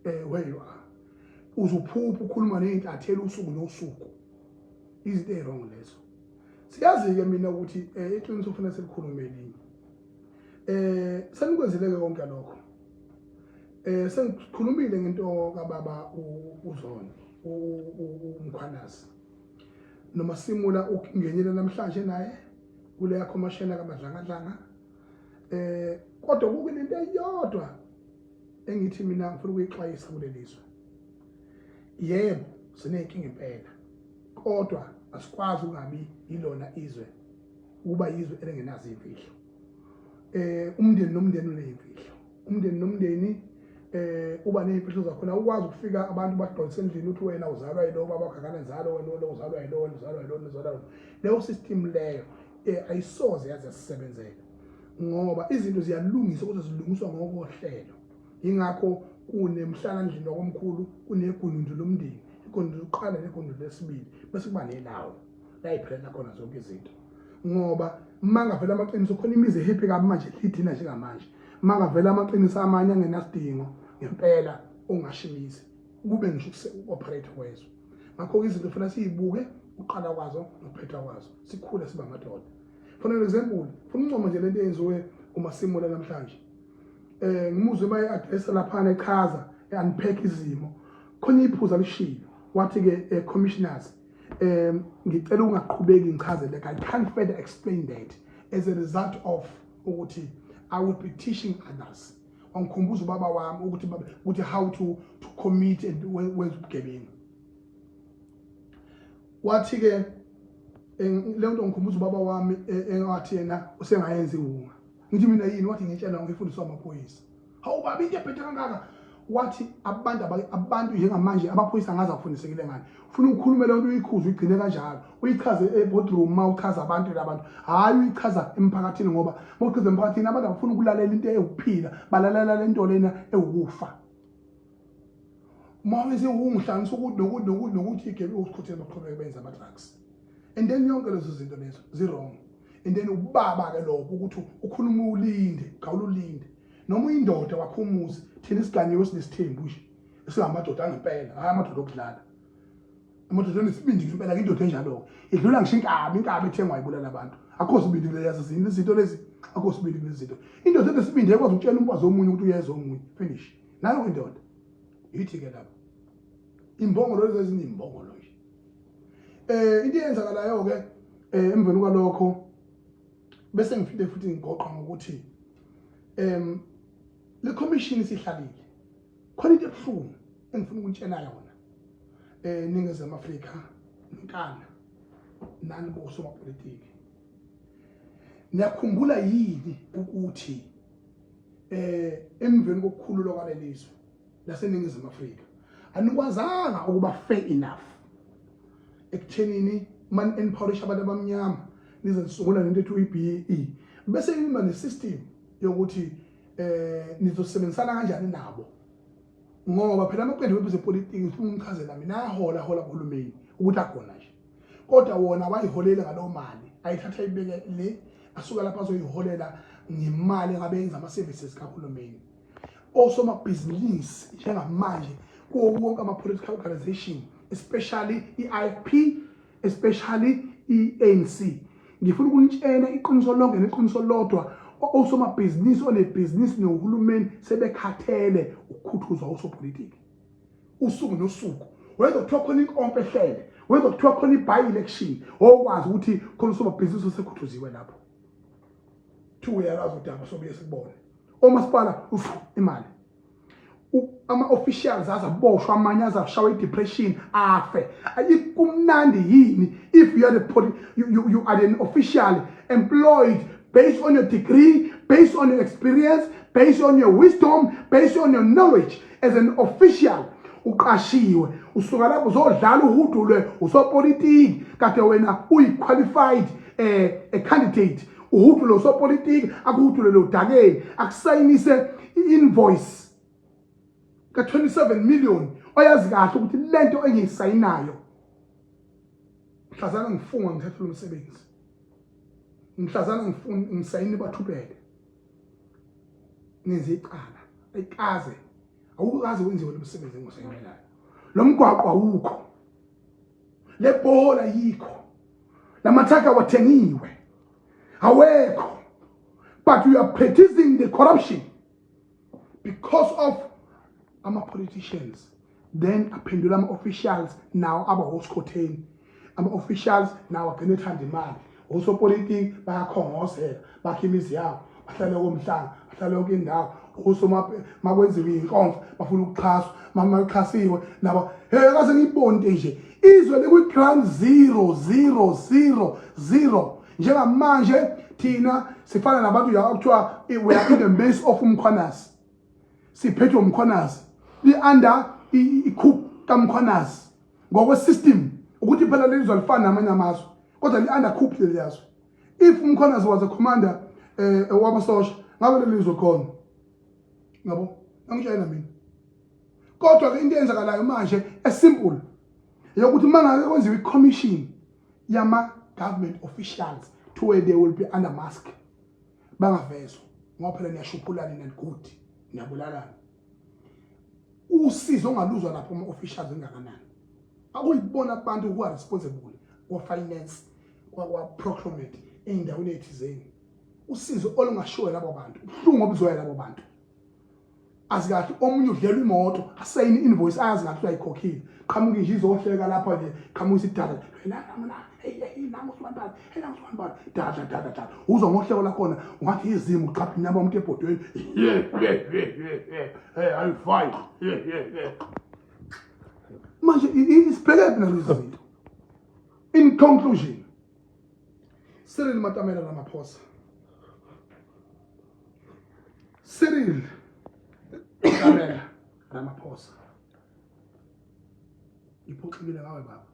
where you are. Uzuphupha ukhuluma ney'ntatheli usuku nosuku, izinto ey'wrong lezo. Siyazi-ke mina ukuthi iqiniso kufanele silikhulume elinye. Senikwenzile-ke konke lokho. Sengikhulumile ngento kababa uZondo uMkhwanazi noma simula ukungenela namhlanje naye kuleya khomashela kaMadlangadlanga, kodwa kukunento eyodwa engithi mina ngifuna ukuyixwayisa kulelizwe. Yebo, sineyinkinga impela, kodwa asikwazi ukungabi yilona izwe, ukuba yizwe elingenazo imfihlo. Umndeni nomndeni uneyimfihlo, umndeni nomndeni uba neyimfihlo zakhona. Ukwazi ukufika abantu badonse endlini uthi wena uzalwa yilo baba wakho, akanenzalo, wena lo uzalwa yilo, wena uzalwa yilo, uzalwa yilo. Leyo system leyo ayisoze yaze yasisebenzela, ngoba izinto ziyalungiswa kodwa zilungiswa ngokohlelo. Ingakho kunemhlalandlini wakomkhulu, kunegunundu lomndeni, igunundu lokuqala negunundu lesibili, bese kuba nelawo la iphelela khona zonke izinto. Ngoba mangavela amaqiniso khona imizi ehappy kabi manje lidina njengamanje, mangavela amaqiniso amanye angenasidingo ngempela ongashimizi kube ngisho uku-operate kwezwe. Ngakho-ke izinto kufanele siyibuke uqala kwazo nokuphetha kwazo, sikhule siba amadoda. For an example, funa uncoma nje lento eyenziwe uMasimula namhlanje. Ngimuzwe uma e-addressa laphana echaza, e-unpack izimo. Khona iphuzu alishilo, wathi-ke commissioners, ngicela ungaqhubeki ngichaze like I can't further explain that as a result of ukuthi I will be teaching others. Wangikhumbuza ubaba wami ukuthi ukuthi how to commit and wenza ubugebengu. Wathi ke leyo nto ngikhumbuza ubaba wami engathi yena usengayenza iwunga. Ngithi mina yini? Wathi ngitshela ngifundiswa amaphoyisa. Hawu baba, into ebhethe kangaka. Wathi abantu njengamanje amaphoyisa angaze afundisekile ngani. Ufuna ukukhuluma leyo nto uyikhuze uyigcine kanjalo. Uyichaze e-boardroom uma uchaza abantu labantu. Hhayi uyichaza emphakathini, ngoba uma uchaza emphakathini abantu abafuna ukulalela into ewukuphila, balalela le nto lena ewukufa. Uma wenze ungihlanganisa ukuthi nokuthi nokuthi nokuthi igebe usikhothele baqhubeke benze ama-drugs. And then yonke lezo zinto lezo zi-wrong. And then ubaba-ke lokho ukuthi ukhuluma ulinde, ugawula ulinde. Noma uyindoda wakho umuzi, thina isiganyiwe sinesithembu nje. Esingamadoda angempela, hhayi amadoda okudlala. Amadoda anesibindi ngempela, indoda enjalo-ke. Idlula ngisho inkabi, inkabi ethengwa ibulala abantu. Akho sibindi kulezi zinto, izinto lezi, akho sibindi kulezi zinto. Indoda enesibindi ekwazi ukutshela umfazi omunye ukuthi uyeza omunye. Finish. Nayo indoda. Yithi-ke lapho. Imbongolo lezi ezinye imbongolo nje. Into eyenzakalayo-ke emveni kwalokho bese ngiphinde futhi ngigoqa ngokuthi le commission isihlalile. Khona into ebuhlungu engifuna ukunitshela yona. Ningizimu Afrika nkana nani bosomapolitiki. Niyakhumbula yini ukuthi emveni kokukhululwa kwalelizwe laseNingizimu Afrika anikwazanga ukuba fair enough ekuthenini man empowerisha abantu abamnyama, nize nisungula lento ethi i-BEE, bese niba ne-system yokuthi nizosebenzisana kanjani nabo, ngoba phela amaqembu ezepolitiki ngifuna ungichazela mina ayahola hola kuhulumeni ukuthi akhona nje, kodwa wona wayiholela ngalowo mali ayithatha ibeke le asuka lapha azoyiholela ngemali engabe yenza ama-services kahulumeni. Osomabhizinisi njengamanje kuwo wonke ama-political organization, especially i-IFP, especially i-ANC, ngifuna ukunitshela iqiniso lonke neqiniso lodwa, osomabhizinisi onebhizinisi nohulumeni sebekhathele ukukhuthuzwa osopolitiki usuku nosuku. Wenza kuthiwa khona inkomfa ehlele, wenza kuthiwa khona i-by election, okwazi ukuthi khona usomabhizinisi osekhuthuziwe lapho. Thiwa uyalazi udaba, sobuye sikubone. Omasipala ufu imali, ama-officials azaboshwa, amanye azashawa i-depression afe. Kumnandi yini if you are the you, you, you are an official employed based on your degree, based on your experience, based on your wisdom, based on your knowledge as an official, uqashiwe, usuka lapho uzodlala uhudulwe usopolitiki kade wena uyi-qualified a candidate, uhudule usopolitiki, akuhudulele udakeni, akusayinise i-invoice ka-27 million oyazi kahle ukuthi lento engiyisayinayo mhlazana ngifunga ngithathe lo msebenzi, mhlazana ngifuna ngisayine bathubele nenze icala ayikaze awukaze wenziwe lo msebenzi engusayinelayo, lo mgwaqo awukho, le bhola yikho, lamathaka awathengiwe, awekho, but you are practicing the corruption because of ama-politicians. Then aphendula ama-officials nawo aba osikhotheni, ama-officials nawo agcine ethanda imali, osopolitiki bayakhongozela, bakhe imizi yabo, bahlale komhlanga, bahlale yonke indawo. Makwenziwe iy'nkomfa bafuna ukuxhaswa, maxhasiwe nabo. Hey, kaze ngiyibone nje izwe likwi-ground zero zero zero zero njengamanje. Thina sifana nabantu la kuthiwa we are in the mess of uMkhwanazi, siphethwe uMkhwanazi, li-under i-coup kaMkhwanazi ngokwe-system, ukuthi phela leli zwe alifani namanye amazwe, kodwa li-under coup leli yazwe. If uMkhwanazi was a commander wamasosha, ngabe leli zwe khona ngabo angitshela mina. Kodwa ke into eyenzakalayo manje esimple yokuthi mangabe kwenziwa i-commission yama government officials to where they will be under mask, bangavezwa, ngoba phela niyashuphulana and good niyabulalana, usizo ongaluzwa lapho ama officials engakanani. Akuyibona abantu who are responsible kwa finance, kwa procurement ey'ndaweni ey'thizeni. Usizo olungashiwo labo bantu, ubuhlungu obuzwayo labo bantu. Azi kahle omunye udlelwa imoto, asayine invoice ayazi kahle uyayikhokhile. Qhamuka nje izohleka lapha nje, qhamuka isidala. La la hey hey nangu sibantwana, hey nangu sibantwana. Dada dada dada. Uzwa ngohleko lakhona ungathi izimu uqapha inyama umuntu ebhodweni. Hey, I'm fine. Manje isibhekephi nalezi zinto? In conclusion, Cyril Matamela Ramaphosa. Cyril Matamela Ramaphosa. Ngiphoxekile ngawe baba.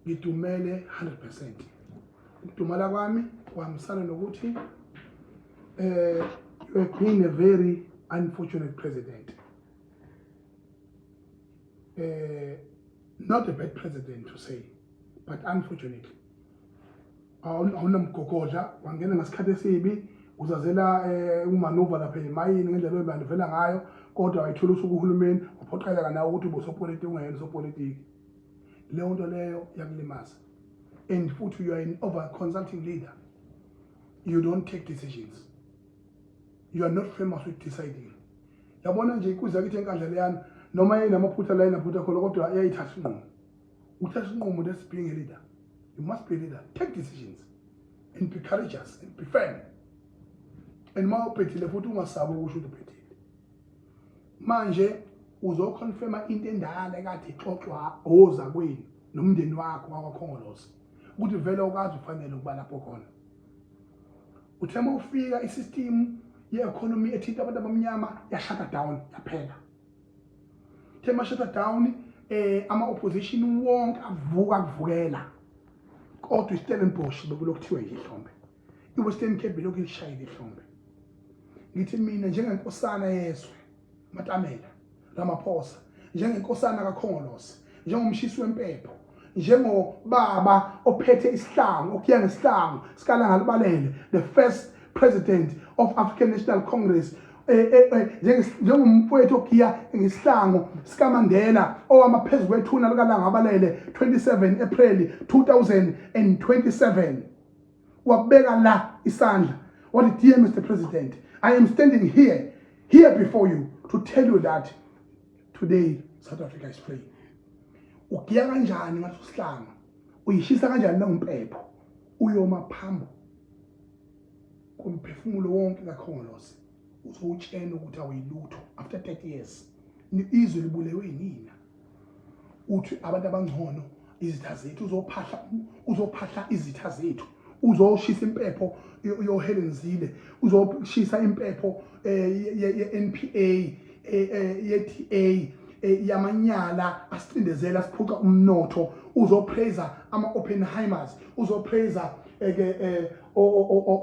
Ngidumele 100%. Ukudumala kwami kuhambisana nokuthi you have been a very unfortunate president. Not a bad president to say, but unfortunately awunamgogodla, wangena ngasikhathi esibi, uzazela umanuva lapha emayini ngendlela oyimanuvela ngayo, kodwa wayithola usuku uhulumeni waphoqeleka nawe ukuthi ube usopolitiki ungeyena usopolitiki. Leyo nto leyo yakulimaza, and futhi you are an over consulting leader. You don't take decisions. You are not famous with deciding. Yabona nje ikuza kithi enkandla leyana, noma yayinamaphutha la inaphutha khona, kodwa yayithatha isinqumo. Uthatha isinqumo, that's being a leader. You must be a leader. Take decisions and be courageous and be firm. And uma uphethile futhi ungasabi ukusho ukuthi uphethile. Manje uzoconfirma into endala ekade ixoxwa oza kwenu nomndeni wakho wakwaKhongolose ukuthi vele ukazi ufanele ukuba lapho khona. Uthe uma ufika isystem ye-economy ethinta abantu abamnyama yashut down, yaphela. Uthe ma shut down ama-opposition wonke avuka kuvukela, kodwa iStellenbosch bekulokuthiwe nje ihlombe, iWestern Cape belokhu ilishayile ihlombe. Ngithi mina njengenkosana yezwe Matamela Ramaphosa, njengenkosana kaKhongolose, njengomshisi wempepho, njengobaba ophethe isihlangu, okuya ngesihlangu sikaLangalibalele, the first president of African National Congress, njengomfowethu ogiya ngesihlangu sikaMandela owama phezu kwethuna likaLangabalele 27 April 2027, wabeka la isandla wathi, "Dear Mr President, I am standing here before you to tell you that today South Africa is free." Ugiya kanjani ngathi usihlangu, uyishisa kanjani nangumpepho, uyoma phambi komphefumulo wonke kaKhongolose uzowutshela ukuthi awuyilutho after 30 years, izwe libulewe yinina, uthi abantu abangcono izitha zethu, uzophahla izitha zethu, uzoshisa impepho yoHelen Zille, uzoshisa impepho ye-NPA, ye-DA, yamanyala asicindezela siphuca umnotho, uzopraise ama-Oppenheimers, uzopraise ke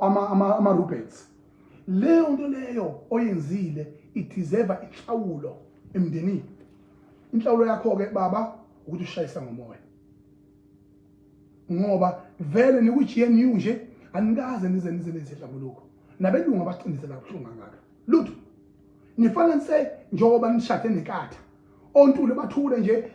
ama-Rubens. Leyo nto leyo oyenzile ideserve inhlawulo emndenini. Inhlawulo yakho-ke baba ukuthi ushayisa ngomoya, ngoba vele nikwi-GNU nje anikaze nize nenze inhlambuluko, nabelungu abacindezela kabuhlungu kangaka lutho. Nifana nse njengoba nishade nenkatha, ontule bathule nje.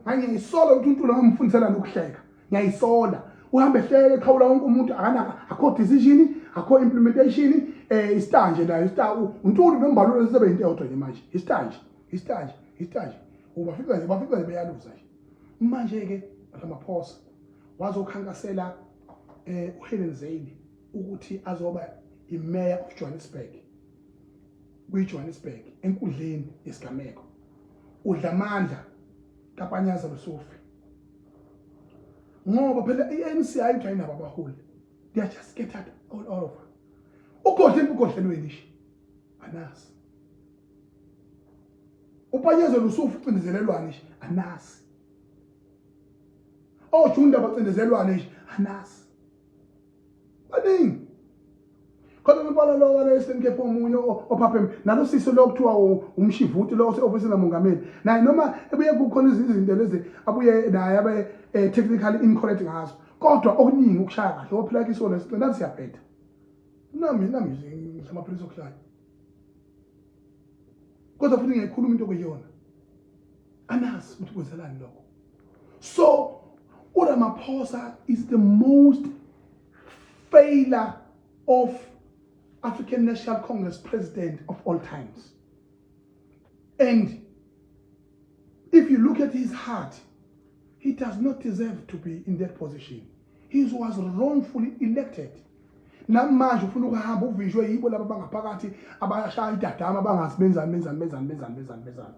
Ngiyayisola ukuthi uNtuli ngamfundisela nokuhleka, ngiyayisola. Uhambe ehleke eqhawula wonke umuntu, akanaka, akho decision, akho implementation. Istar nje nayo istar uNtuli noMbalula sebe into eyodwa nje manje, istar nje, istar nje, istar nje. Ubafika nje, bafika nje beyaluza nje. Manje ke Ramaphosa wazokhankasela uHelen Zille ukuthi azoba imayor of Johannesburg, kwiJohannesburg enkundleni yesigameko udla amandla kaPanyaza Lesufi, ngoba phela i-ANC ayithi ayinabo abaholi, they are just scattered all over. Ugodle emgodlelweni nje anasi uPanyaza Lesufi ucindezelelwane nje anasi ojunda bacindezelwane nje anasi baningi khona umpala lo wala Eastern Cape, omunye ophaphe nalo sisi lo kuthiwa umshivuti lo ose-ofisini lamongameli naye, noma ebuye kukhona izinto lezi abuye naye abe technically incorrect ngazo, kodwa okuningi ukushaya kahle ophila kisona sicela siyabheda. Nami ngidla amaphilisi okuhlanya, kodwa futhi ngiyayikhuluma into okuyiyona. Anazi ukuthi kwenzelani lokho. So uRamaphosa is the most failure of African National Congress president of all times. And if you look at his heart, he does not deserve to be in that position. He was wrongfully elected. Namanje ufuna ukuhamba uvinjwe yibo laba bangaphakathi abashaya idadama, bangazi benzani, benzani, benzani, benzani, benzani, benzani.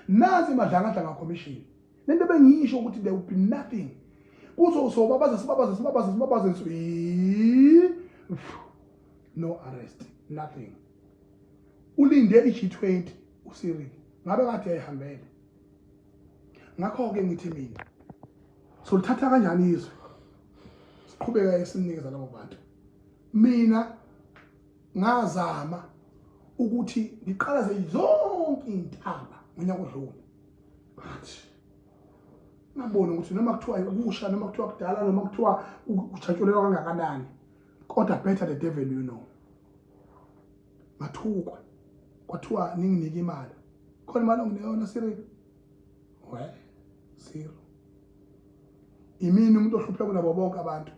Nazi iMadlangadlanga Commission, lento bengiyisho ukuthi there will be nothing. Kuzosobabaza, sibabaze, sibabaze, sibabaze, no arrest, nothing. Ulinde i-G20 uCyril, ngabe kade yayihambele. Ngakho-ke ngithi mina, solithatha kanjani izwe siqhubeka esinikeza labo bantu? Mina ngazama ukuthi ngiqalaze zonke iy'ntaba ngonyaka odlule, but ngabona ukuthi noma kuthiwa ukusha, noma kuthiwa kudala, noma kuthiwa kujatshulelwa kangakanani, kodwa better the devil. Ngathukwa, kwathiwa ninginike imali. Khona imali onginika yona, Cyril? We zero. Imini umuntu ohlupheka kunabo bonke abantu.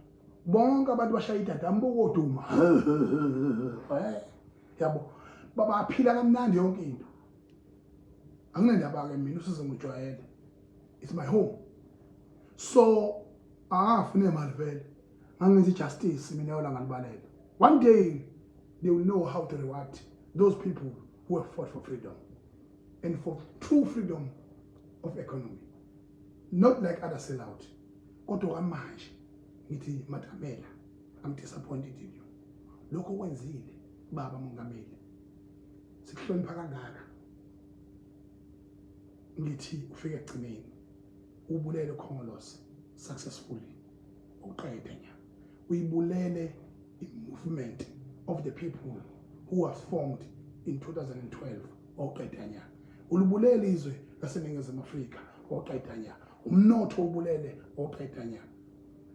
Bonke abantu bashaya idada mbukoduma, yabo, baphila kamnandi yonke into. Anginendaba-ke mina, usize ngijwayele, it's my home. So angangafuni imali vele, ngangenza i-justice mina yona ngalibalela. One day they will know how to reward those people who have fought for freedom and for true freedom of economy, not like other sellout. Kodwa kwamanje ngithi, Matamela, I'm disappointed in you. Lokho kwenzile, baba mongameli, sikuhlonipha kangaka, ngithi ufike ekugcineni ubulele uKhongolose successfully, uqede nya. Uyibulele i-movement of the people who was formed in 2012, wawuqeda nya. Ulibulele izwe laseNingizimu Afrika, wawuqeda nya. Umnotho ubulele, wawuqeda nya.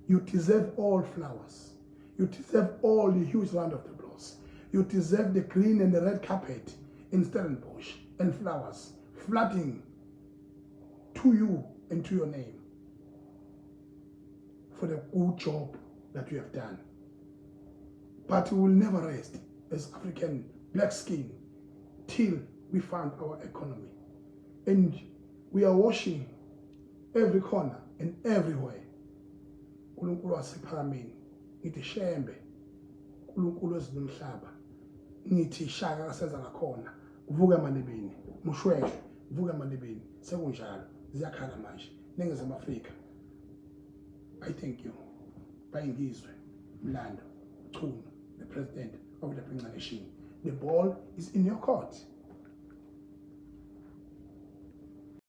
You deserve all flowers, you deserve all the huge round of applause, you deserve the green and the red carpet in Stellenbosch and flowers flooding to you and to your name for the good job that you have done. But we will never rest as African black skin till we find our economy. And we are washing every corner and everywhere. uNkulunkulu wasephakameni, ngithi Shembe, uNkulunkulu wezinomhlaba, ngithi Shaka kasenza ngakhona, vuka emalebeni. Mshweshwe, vuka emalebeni. Sekunjalo, ziyakhala manje Ningizimu Afrika. I thank you. Bayingizwe Mlando Chunu, the president of the Bhinca Nation. The ball is in your court.